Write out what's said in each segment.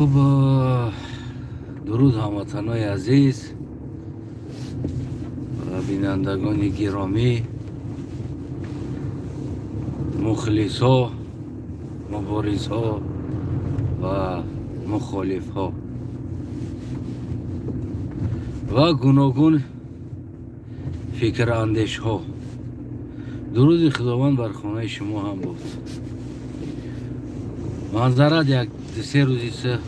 Хуб, дуруд, ҳамватанои азиз ва бинандагони гиромӣ, мухлисҳо, муборизҳо ва мухолифҳо ва гуногун фикрандешҳо. Дуруди Худованд бар хонаи шумо ҳам буд. Манзарат, як се рӯзи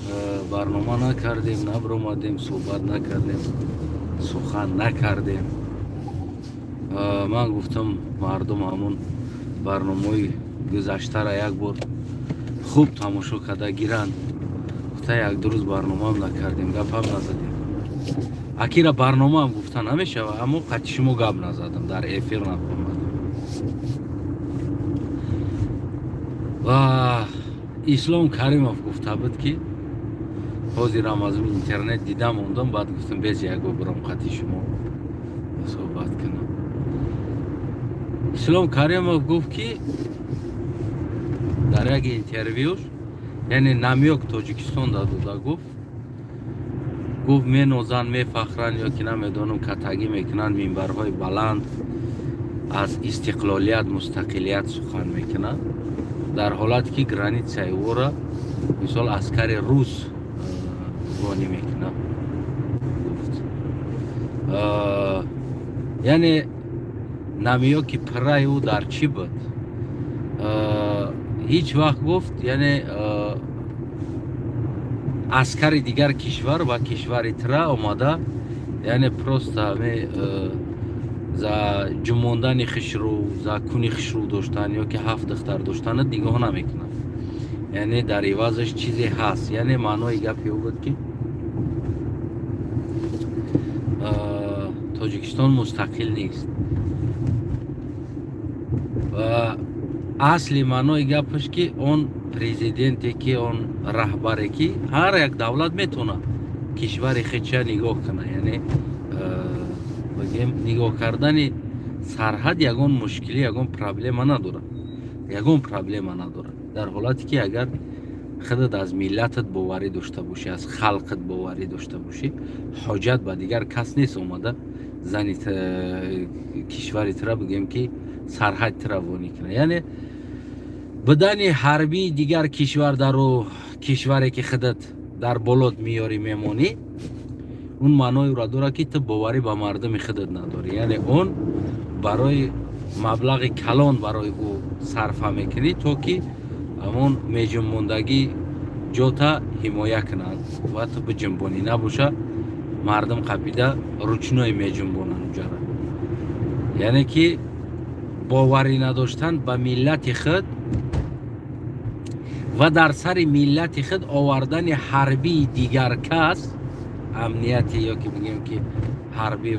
барнома накардем, набаромадем, суҳбат накардем, сухан накардем. Ман гуфтам, мардум ҳамун барномаҳои гузаштара як бор хуб тамошо карда гиранд. Гуфта, як ду рӯз барномаам накардем, гапам назадем. Акира барномаам гуфта намешава, аммо қати шумо гап назадам, дар эфир набаромадам. Ва Ислом Каримов гуфта буд, ки ҳозирам аз интернет дида мондам, баъд гуфтам, без як бор бирам, қати шумо суҳбат кунам. Ислом Каримов гуфт, ки дар як интервюш, яъне намёк Тоҷикистон дадода, гуфт, менозанд, мефахранд ё ки намедонам, катагӣ мекунанд, минбарҳои баланд аз истиқлолият, мустақилият сухан мекунанд, дар ҳолате ки границаи ӯро, мисол, аскари рус вонӣ мекунад, гуфт. Яъне намёки пирраи ӯ дар чӣ буд? Ҳеҷ вақт, гуфт, яъне аскари дигар кишвар ба кишвари тира омада, яъне просто ҳаме за ҷумондани хишрӯ, за куни хишрӯ доштан ё ки ҳафт духтар доштанат нигоҳ намекунад, яъне дар ивазаш чизе ҳаст. Яъне маънои гапи ӯ буд, ки Тоҷикистон мустақил нест. Ва асли маънои гапаш, ки он президенте, ки он раҳбаре, ки ҳар як давлат метавонад кишвари худша нигоҳ кунад, яъне бигем, нигоҳ кардани сарҳад ягон мушкилӣ, ягон проблема надорад, ягон проблема надорад, дар ҳолате ки агар худат аз миллатат боварӣ дошта бошӣ, аз халқат боварӣ дошта бошӣ, ҳоҷат ба дигар кас нест омада зани кишвари тира, бигем, ки сарҳад тира вонӣ кунад. Яъне будани ҳарбии дигар кишвар дару кишваре, ки худат дар болот меёрӣ, мемонӣ, он маънои ӯро дорад, ки ту боварӣ ба мардуми худат надорӣ. Яъне он барои маблағи калон барои ӯ сарфа мекунӣ, то ки ҳамон меҷунбондагӣ ҷота ҳимоя кунад ва ту биҷунбонӣ. Набоша, мардум қапида ручной меҷунбонанд уҷара. Яъне ки боварӣ надоштан ба миллати худ ва дар сари миллати худ овардани ҳарбии дигар кас, амнияти ё ки бигем, ки ҳарби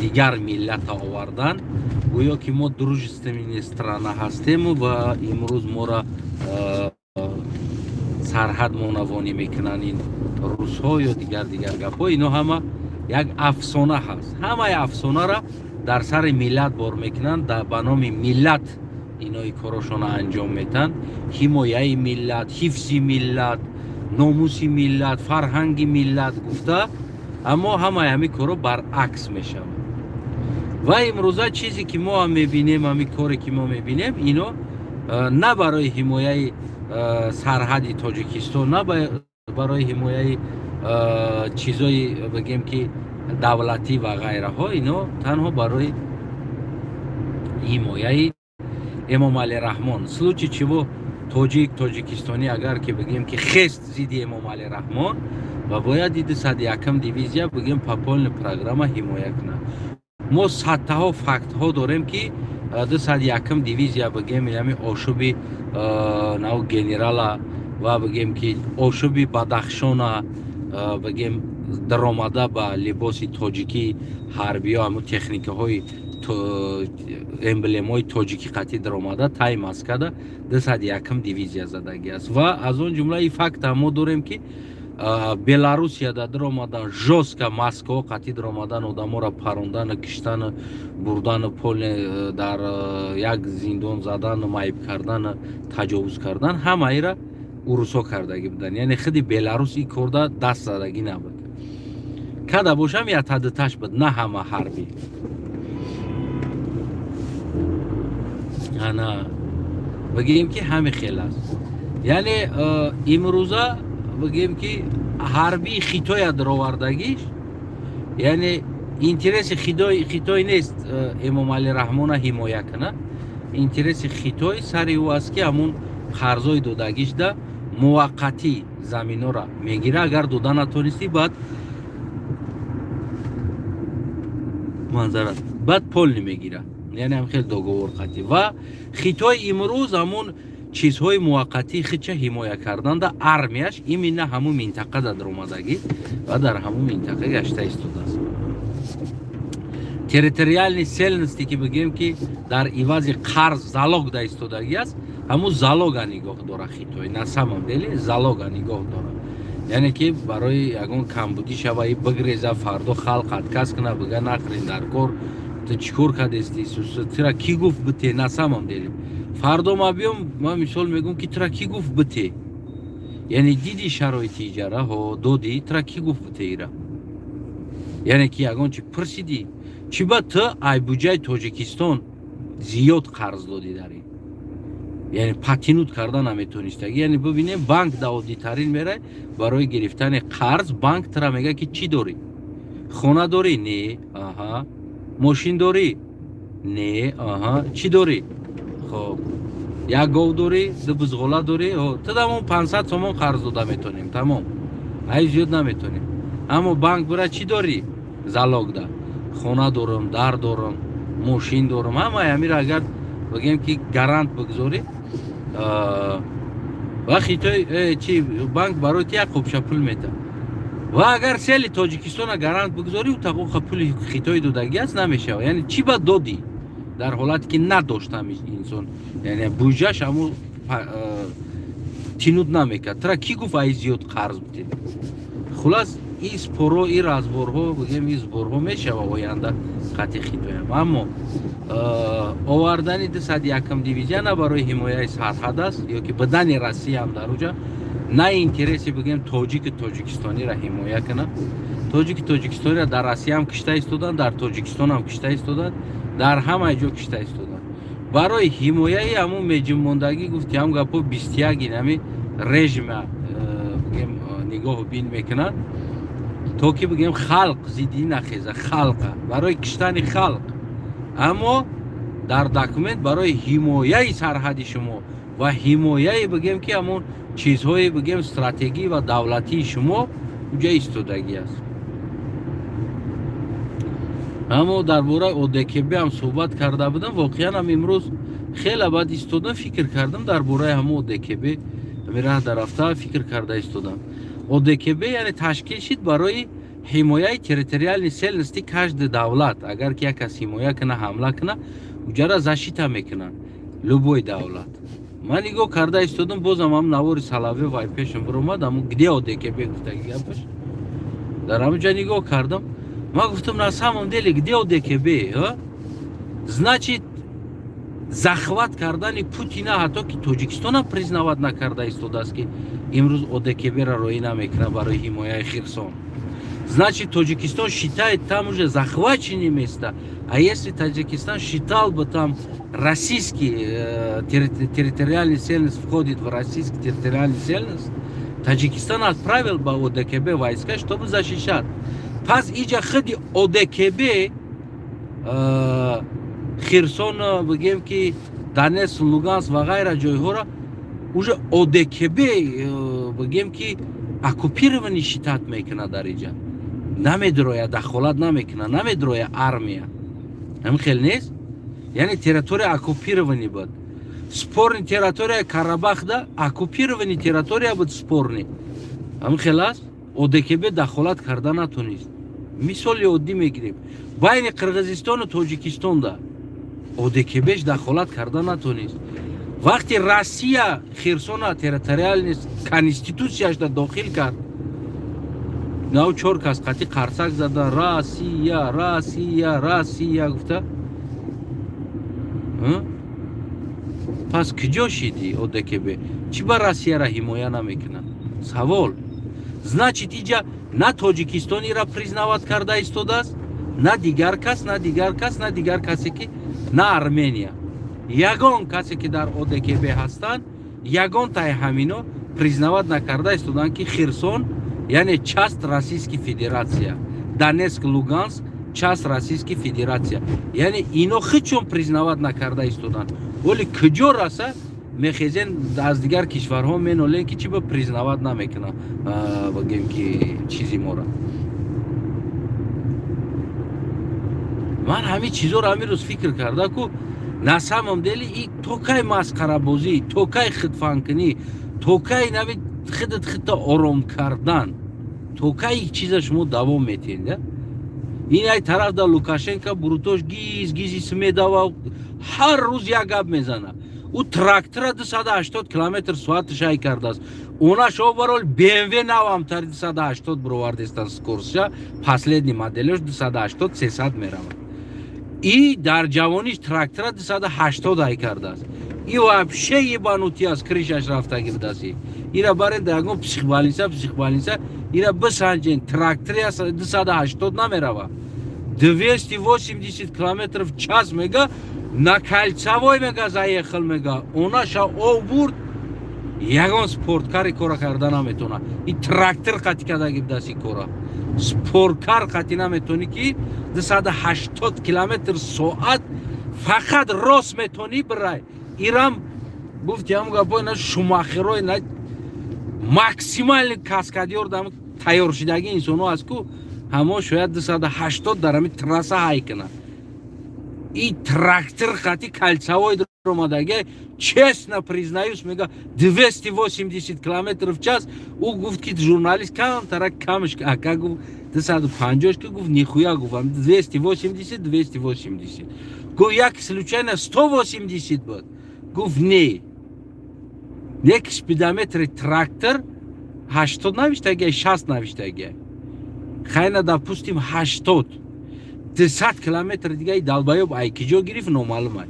дигар миллата овардан, гӯё ки мо дружественный страна ҳастему ва имрӯз моро сарҳад монавонӣ мекунанд ин русҳо ё дигар гапҳо. Ино ҳама як афсона ҳаст. Ҳамаи афсонара дар сари миллат бор мекунанд, ба номи миллат инои корошонро анҷом метаҳанд: ҳимояи миллат, ҳифзи миллат, номуси миллат, фарҳанги миллат гуфта. Аммо ҳамаи ҳамин корҳо баръакс мешавад. Ва имрӯза чизе ки мо ҳам мебинем, ҳамин коре ки мо мебинем, ино на барои ҳимояи сарҳади Тоҷикистон, на барои ҳимояи чизои, бигем, ки давлатӣ ва ғайраҳо, ино танҳо барои ҳимояи Эмомалӣ Раҳмон. Случае чего тоҷик, тоҷикистонӣ агар ки, бигем, ки хест зидди Эмомалӣ Раҳмон, ва бояд диди 101-м дивизия, бигем, по полной программа ҳимоя кунад. Мо садтаҳо фактҳо дорем, ки 201-м дивизия, бигем, ями ошуби нав генерала ва, бигем, ки ошуби Бадахшона, бигем, даромада ба либоси тоҷикӣ ҳарбиё, ҳамун техникаҳои, эмблемаҳои тоҷикӣ қатъӣ даромада, тай маскада 201-м дивизия задагӣ аст. Ва аз он ҷумла и факта мо дорем, ки Беларусияда даромадан, жёстко маскаҳо қатъӣ даромадан, одаморо парондану киштану бурдану поле дар як зиндон задану маиб кардану таҷовуз кардан, ҳамаира Урусҳо кардагӣ буданд, яъне худи Беларус ин корда даст задагӣ набуд. Када бошам, ятадиташ буд, на ҳама ҳарбӣ. Ана бигӯем, ки ҳами хел аст. Яъне имрӯза бигӯем, ки ҳарбии Хитоя даровардагиш, яъне интереси Хитой нест Эмомалӣ Раҳмона ҳимоя кунад. Интереси Хитой сари ӯ аст, ки ҳамун қарзои додагишда муваққатӣ заминора мегира. Агар дода натонистӣ, баъд манзара, баъд полни мегира. Яъне ҳам хел договор қатӣ. Ва Хитой имрӯз ҳамун чизҳои муваққатии худша ҳимоя карданда армияш именно ҳамун минтақа даромадагӣ ва дар ҳамун минтақа гашта истодааст. Территориальный целостности, ки бигӯем, ки дар ивази қарз залог да истодагӣ аст, ҳамун залога нигоҳ дора Хитой. На самом деле залога нигоҳ дора, яъне ки барои ягон камбудӣ шава, и бигреза, фардо халқ отказ куна, бига нахрен дар кор, ту чӣ кор кардести, тура кӣ гуфт бите? На самом деле фардо ма биём, ман мисол мегӯм, ки тура кӣ гуфт бите? Яъне диди шароити иҷара ҳо додӣ, тура кӣ гуфт бите ира? Яъне ки ягон чи пурсидӣ? Чӣ ба ту ай буҷаи Тоҷикистон зиёд қарз додӣ дар ин? Яъне потянуть карда наметонистагӣ. Яъне бибинем, банк да оддитарин мерай барои гирифтани қарз. Банк тура мега, ки чӣ дорӣ? Хона дорӣ? Не. Аҳа, мошин дорӣ? Не. Аҳа, чӣ дорӣ? Хоб, як гов дорӣ, ду бузғола дорӣ, ту дамон 500 сомон қарз дода метонем, тамом, ай зиёд наметонем. Аммо банк бура, чӣ дорӣ залогда? Хона дорам, дар дорам, мошин дорам, ҳамаи ҳамира агар бигем, ки гарант бигзорӣ, ва Хитой чи банк барои ту як қубша пул метаҳад. Ва агар сели Тоҷикистона гарант бигзорӣ, ӯ тақоқа пули Хитой додагӣ аст, намешавад. Яъне чӣ ба додӣ дар ҳолате ки надоштам инсон, яъне буҷаш ҳамун тянуть намекард? Тура кӣ гуфт ай зиёд қарз бите? Хулас, ин спорҳо, ин разборҳо, бигем, ин сборҳо мешава оянда қати Хитоям. Аммо овардани 201-м дивизия на барои ҳимояи сарҳад аст ё ки бидани Россияам дар уҷа, на интереси, бигем, тоҷики тоҷикистониро ҳимоя кунад. Тоҷики тоҷикистониро дар Россияам кишта истоданд, дар Тоҷикистонам кишта истоданд, дар ҳамаи ҷо кишта истоданд. Барои ҳимояи ҳамун меҷимондагӣ, гуфти ҳам гапо, 21 ҳами режима, бигем, нигоҳу бин мекунад, то ки, бигем, халқ зиддӣ нахеза, халқа барои киштани халқ. Аммо дар документ барои ҳимояи сарҳади шумо ва ҳимояи, бигем, ки ҳамон чизҳои, бигем, стратегӣ ва давлатии шумо уҷа истодагӣ аст. Аммо дар бораи ОДКБ ҳам суҳбат карда будам. Воқеан ҳам имрӯз хеле баъд истодам, фикр кардам дар бораи ҳамон ОДКБ. Ҳами раҳ дарафта фикр карда истодам. ОДКБ, яъне, ташкил шид барои ҳимояи территориальной целостности каждый давлат. Агар ки як кас ҳимоя куна, ҳамла куна, уҷара защита мекунанд любой давлат. Ман нигоҳ карда истодам, бозам ҳам навори Салаве вай пешам биромад, ҳамун где ОДКБ гуфтаги гапаш. Дар ҳамин ҷа нигоҳ кардам, ман гуфтам: на самом деле где ОДКБ? Значит, захват кардани Путина ҳатто ки Тоҷикистонам признавать накарда истодааст, ки имрӯз ОДКБ-ра роӣ намекунад барои ҳимояи Хирсон. Значит, Таджикистан считает там уже захваченные места. А если Таджикистан считал бы, там российский территориальный целостность входит в российский территориальный целостность, Таджикистан отправил бы ОДКБ войска, чтобы защищать. Пас иҷа худи ОДКБ Херсон, бигем, ки Донецк, Луганск ва ғайра ҷойҳоро уже ОДКБ, бигем, ки оккупированный считать мекунад. Дар иҷа намедроя, дахолат намекунад, намедроя армия. Ҳамин хел нест? Яъне территория оккупированный буд, спорный территория Карабахда оккупированный территория буд, спорный. Ҳамин хел аст? ОДКБ дахолат карда натонист. Мисоли оддӣ мегирем: байни Қирғизистону Тоҷикистонда ОДКБш дахолат карда натонист. Вақти Россия Херсона территориальный конститутсияшда дохил кард, нав чор кас қатӣ қарсак задан, «Россия, Россия, Россия» гуфта. Пас куҷо шидӣ ОДКБ? Чӣ ба Россияра ҳимоя намекунад? Савол. Значит, иҷа на Тоҷикистон ира признавать карда истодааст, на дигар кас, на дигар кас, на дигар касе ки, на Армения. Ягон касе ки дар ОДКБ ҳастанд, ягон таи ҳамино признавать накарда истоданд, ки Херсон, яъне, часть Российской Федерация, Донецк, Луганск часть Российской Федерация. Яъне ино худшон признавать накарда истоданд, вале куҷо раса, мехезен, аз дигар кишварҳо менолен, ки чӣ ба признавать намекунад, бигем ки, чизи мора. Ман ҳамин чизоро ҳамин рӯз фикр карда ку, на самом деле и то кай масқарабозӣ, то кай худфанкунӣ, то кай нави худат худта ором кардан, то кай чиза шумо давом метиҳед? Ин ай тараф да Лукашенко брутош гиз гизи медава, ҳар рӯз як гап мезана. Ӯ трактора 280 километр соаташ ай кардааст. Онаш оварол БМВ навамтари 280 бировардестан, скорость ша последний моделаш 280, 300 меравад. И дар ҷавониш трактора 280 ай кардааст. И вообще ебанутый аст, крыша ш рафтаги будааст. Ира барен дар ягон психбольница, ира бисанҷен. Трактори 280 намерава, 280 километров в час мега, на кольцевой мега заехал, мега, онаша ов бурд. Ягон спорткари кора карда наметона. И трактор қати кардаги будааст и кора. Спорткар қати наметонӣ, ки 280 километр соат фақат рост метонӣ бирай. Ирам гуфти ҳам гапои на шумахерои, на максимальный каскадёр дам тайёр шидаги инсонҳо аст ку, ҳамо шояд 280 дар ҳами трасса ҳай кунад. И трактор қати кольцевой омадаги, честно признаюсь, мега, 280 километров в час. Ӯ гуфт, ки журналист камтара камш ака гуфт, 250 ки гуфт, нихуя, гуфт, 280, 280 гуфт, як случайно 180 буд, гуфт, не, як спидометри трактор 80 навиштаги, 60 навиштаги, хайна, допустим, 80, 200 километр дига долбоёб ай киҷо гирифт, номаълум ай.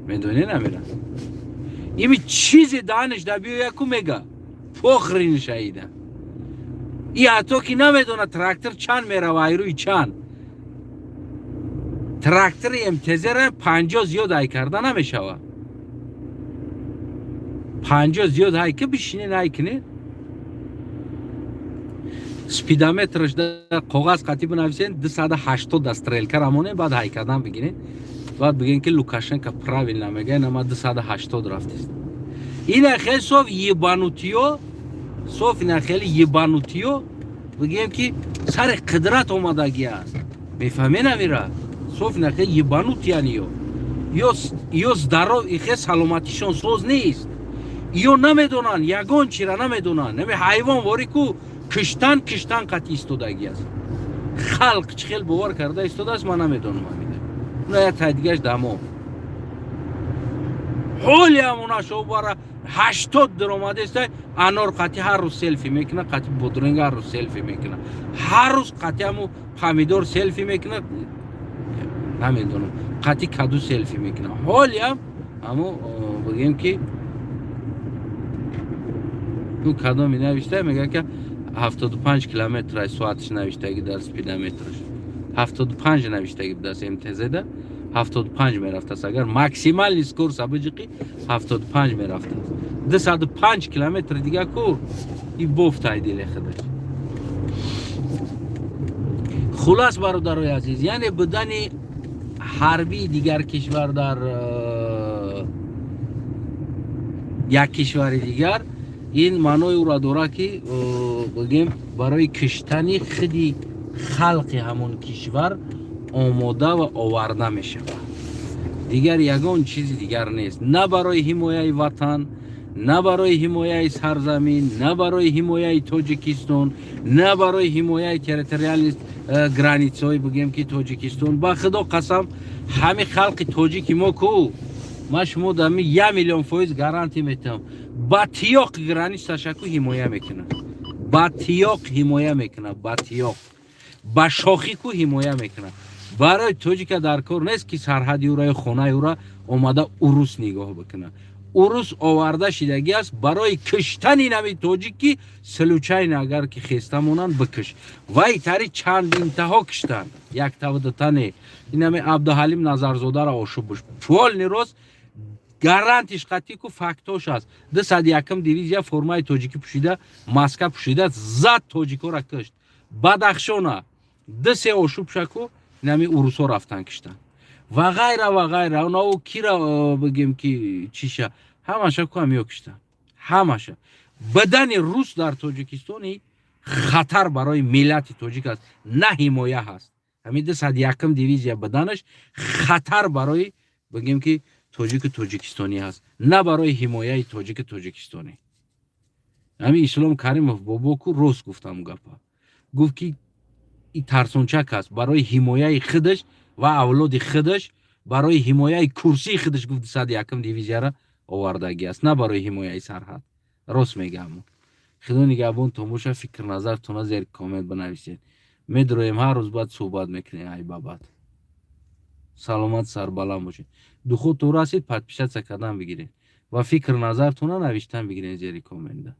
Медонӣ, намера ими чизе даҳанаш да биёяку мега, похрен шаида. И ҳатто ки намедона трактор чанд мерава, айрӯи чанд. Трактори МТЗ-ра 50 зиёд ай карда намешава. 50 зиёд ҳай ки бишинен, ҳай кинед, спидометраш да коғаз қатӣ бинависен, 280 да стрелка рамонем, баъд ҳай кардан бигирен, баъд бигӯен, ки Лукашенко правильно мега, ма 280 рафтист. Ина хел соф ебанутый ё, соф ина хеле ебанутый ё, бигӯем, ки сари қудрат омадагӣ аст. Мефаҳме намира, соф ина хеле ебанутый ян ё здоров, ихе саломатишон соз нест, ё намедонанд, ягон чира намедонанд. Нами ҳайвон ворӣ ку, киштан киштан қатъи истодагӣ аст. Халқ чӣ хел бовар карда истодааст, ман намедонам. Амида уна як тай дигаш дамо ҳоли ҳамонашо бара 80 даромадеста, анор қатъи ҳар рӯз селфи мекуна, қатъи бодринг ҳар рӯз селфи мекуна, ҳар рӯз қатъи ҳаму помидор селфи мекуна, намедонам, қатъи каду селфи мекуна. Ҳолиам ҳаму, бигем, ки ӯ кадоми навишта, мега, ки 75 километр соаташ навиштаги, дар спидометраш 75 навиштаги будааст. МТЗ-да 75 мерафтааст. Агар максимальный скорость биҷиқи, 75 мерафтааст. 205 километр дига ку и бофтай диле худаш. Хулас, бародарои азиз, яъне будани ҳарбии дигар кишвар дар як кишвари дигар, ин маънои ӯро дорад, ки, бигем, барои киштани худи халқи ҳамон кишвар омода ва оварда мешавад. Дигар ягон чизи дигар нест. На барои ҳимояи ватан, на барои ҳимояи сарзамин, на барои ҳимояи Тоҷикистон, на барои ҳимояи территориальный граница ҳои, бигем, ки Тоҷикистон. Ба худо қасам, ҳами халқи тоҷики мо ку, ман шумо дами 1 миллион фоиз гарантия метиҳам, ба тиёқ граница шаку ҳимоя мекунад, ба тиёқ ҳимоя мекунад, ба тиёқ, ба шохӣ ку ҳимоя мекунад. Барои тоҷика дар кор нест, ки сарҳади ӯра ё хонаи ӯра омада урус нигоҳ бикунад. Урус оварда шидагӣ аст барои киштани нами тоҷик, ки случайно агар ки хеста монанд, бикиш. Вай тари чандинтаҳо киштанд, яктавдутане. Инами Абдуҳалим Назарзодаро ошӯб буш, полный рост гарантиш қатӣ ку фактош аст. 201-м дивизия формаи тоҷикӣ пӯшида, маска пӯшида, зад, тоҷикора кишт. Бадахшона ду се ошӯб шаку, инами урусҳо рафтан киштанд ва ғайра ва ғайра. Онау кира бигем, ки чиша, ҳамаша ку ҳамиё киштанд ҳамаша. Бадани рус дар Тоҷикистони хатар барои миллати тоҷик аст, на ҳимоя ҳаст. Ҳамин 201-м дивизия баданаш хатар барои, бигем, ки тоҷику тоҷикистонӣ ҳаст, на барои ҳимояи тоҷику тоҷикистонӣ. Ҳамин Ислом Каримов бобоку рост гуфтам гапа, гуфт, ки и тарсончак аст, барои ҳимояи худаш ва авлоди худаш, барои ҳимояи курсии худаш, гуфт, 201-м дивизияра овардагӣ аст, на барои ҳимояи сарҳад. Рост мегамо. Худо нигаҳбонтон боша. Фикр назартона зери коммент бинависед. Медроем, ҳар рӯз баъд суҳбат мекунем. Ай бабад, саломат, сарбаланд бошед. Духотон расид, подписаться кардан бигиред ва фикр назартона навиштан бигиред зери коммента.